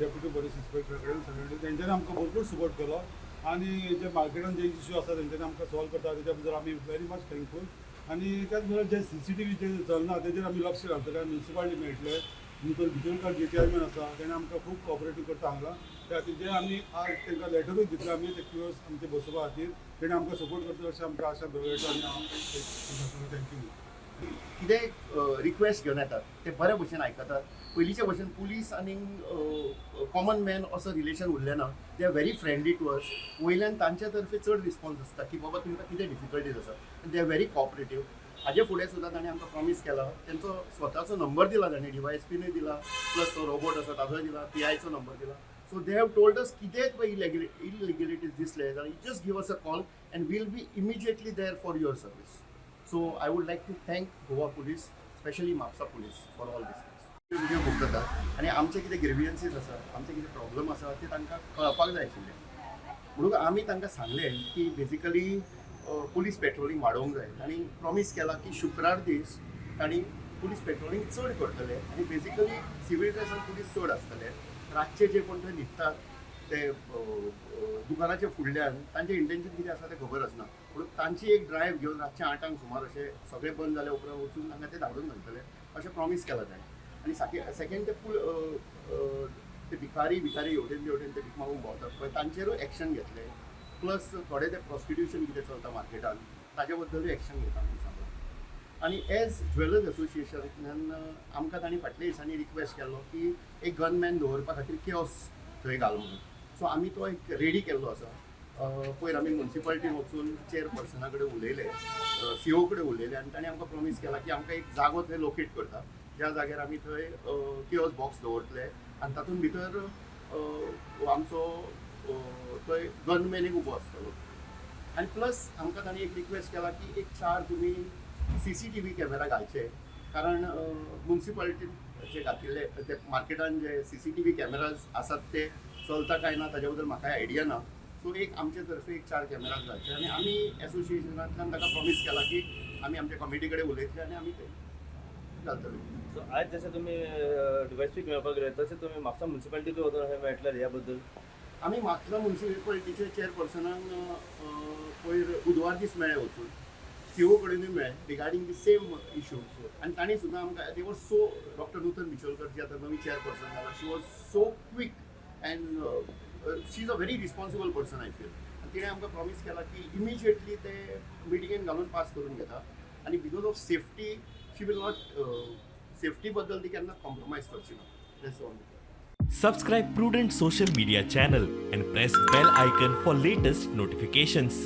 Deputy police इन्स्पेक्टरा कडेन सगळे. तेंच्यांनी आमकां भरपूर सपोर्ट केलो आनी जे मार्केटान जे इश्यू आसा, तेंच्यांनी आमकां सॉल्व करता. तेच्या बद्दल आमी व्हेरी मच थँकफूल. आनी त्याच बरोबर जे सीसीटीव्ही जे चलना, तेजेर आमी लक्ष घालतले आनी म्युन्सिपालिटी मेळटले. नूतन बिचोलकार जे चेअरमॅन आसा, तेणें आमकां खूब कॉपरेटीव करता हांगा. त्या खातीर जे आमी आज तांकां लेटरूय दितले आमी, ते किओस्क आमचे बसोवपा खातीर तेणें आमकां सपोर्ट करतले अशें आमकां आशा दवरता आनी हांव thank you. कितें रिक्वेस्ट घेवन येतात, ते बरे भशेन आयकतात. पयलींच्या भशेन पुलीस आनी कॉमन मॅन असो रिलेशन उरलें ना. They are very friendly to us. वयल्यान तांच्या तर्फे चड रिस्पॉन्स आसता की बाबा, तुमकां कितें डिफिकल्टीज आसा. They are very cooperative. हाजे फुडें सुद्दां ताणें आमकां प्रॉमीस केला. तेंचो स्वताचो नंबर दिला ताणें, डीवायएसपीनूय दिला, प्लस तो रोबोट आसा ताजोय दिला, पीआयचो नंबर दिला. So they have told us, कितेंय पळय इलिगेलिटीज दिसले जाल्यार just give us a call and we'll be immediately there for your service. So I would like to thank Goa Police, specially Mapusa Police, for all these things. Video book जाता आनी आमचे कितें ग्रिवियन्सीस आसा, आमचे कितें प्रॉब्लम आसा, ते तांकां कळपाक जाय आशिल्लें. म्हणून आमी तांकां सांगलें की बेजिकली पुलीस पेट्रोलिंग वाडोवंक जाय. तांणी प्रॉमीस केला की शुक्रार दीस तांणी पुलीस पेट्रोलिंग चड करतले आनी बेजिकली सिवील ड्रेसान पुलीस चड आसतले. रातचे जे कोण थंय न्हिदतात ते दुकानाच्या फुडल्यान, तांचें इंटेन्शन कितें आसा तें खबर आसना. पूण तांची एक ड्रायव्ह घेवन रातचे 8आंक सुमार अशें सगळें बंद जाल्या उपरांत वचून तांकां ते धाडून घालतले अशें प्रॉमीस केलां ताणें. आनी साके सेकंड, ते पूल ते भिकारी भिकारी हेवटेन तेवटेन ते भीक मागूंक भोंवतात पळय, तांचेरूय एक्शन घेतले. प्लस थोडे ते प्रॉस्टिट्युशन कितें चलता मार्केटान, ताजे बद्दलूय एक्शन घेता म्हणून सांगलां. आनी एज ज्वेलर्स एसोसिएशनान आमकां तांणी फाटल्या दिसांनी रिक्वेस्ट केल्लो की एक गनमॅन दवरपा खातीर किओस्क थंय घाल म्हणून. सो आमी तो एक रेडी केल्लो आसा. पयर आमी मुन्सिपालिटीन वचून चेअरपर्सना कडेन उलयले, सीओ कडेन उलयले आनी तांणी आमकां प्रॉमीस केला की आमकां एक जागो थंय लोकेट करता, ज्या जाग्यार आमी थंय किओस्क बॉक्स दवरतले आनी तातूंत भितर आमचो थंय गनमॅन एक उबो आसतलो. आनी प्लस आमकां तांणी एक रिक्वेस्ट केला की एक चार तुमी सीसीटीव्ही कॅमेरा घालचे, कारण मुन्सिपालिटीन जे घातिल्ले ते मार्केटान जे सीसीटीव्ही कॅमेराज आसात, ते चलता काय ना ताच्या बद्दल म्हाका आयडिया ना. सो एक आमचे तर्फे एक चार कॅमेराज घालचे आनी आमी एसोसिएशनांतल्यान ताका प्रॉमीस केला की आमी आमच्या कमिटी कडेन उलयतले आनी आमी ते घालतले. सो आयज जशें तुमी डीवायएसपीक मेळपाक गेले, तशें तुमी म्हापसा मुन्सिपालिटीकूय वचून अशें मेळटले ह्या बद्दल? आमी म्हापसा मुन्सिपालिटीचे चेअरपर्सनाक पयर बुधवार दीस मेळ्ळे वचून, सीओ कडेनूय मेळ्ळे रिगार्डींग the same issue. आनी तांणी सुद्दां आमकां, they were so, doctor Nutan Bicholkar जी आतां नवी चेअरपर्सन जाला, she was so quick and she is a very responsible person, I feel. आनी तिणें आमकां प्रॉमीस केला की इमिजिएटली ते मिटिंगेन घालून पास करून घेता आनी because of safety she will not, safety बद्दल ती केन्ना कॉम्प्रोमायज करची ना. That's all. Subscribe Prudent Social Media channel and press bell icon for latest notifications.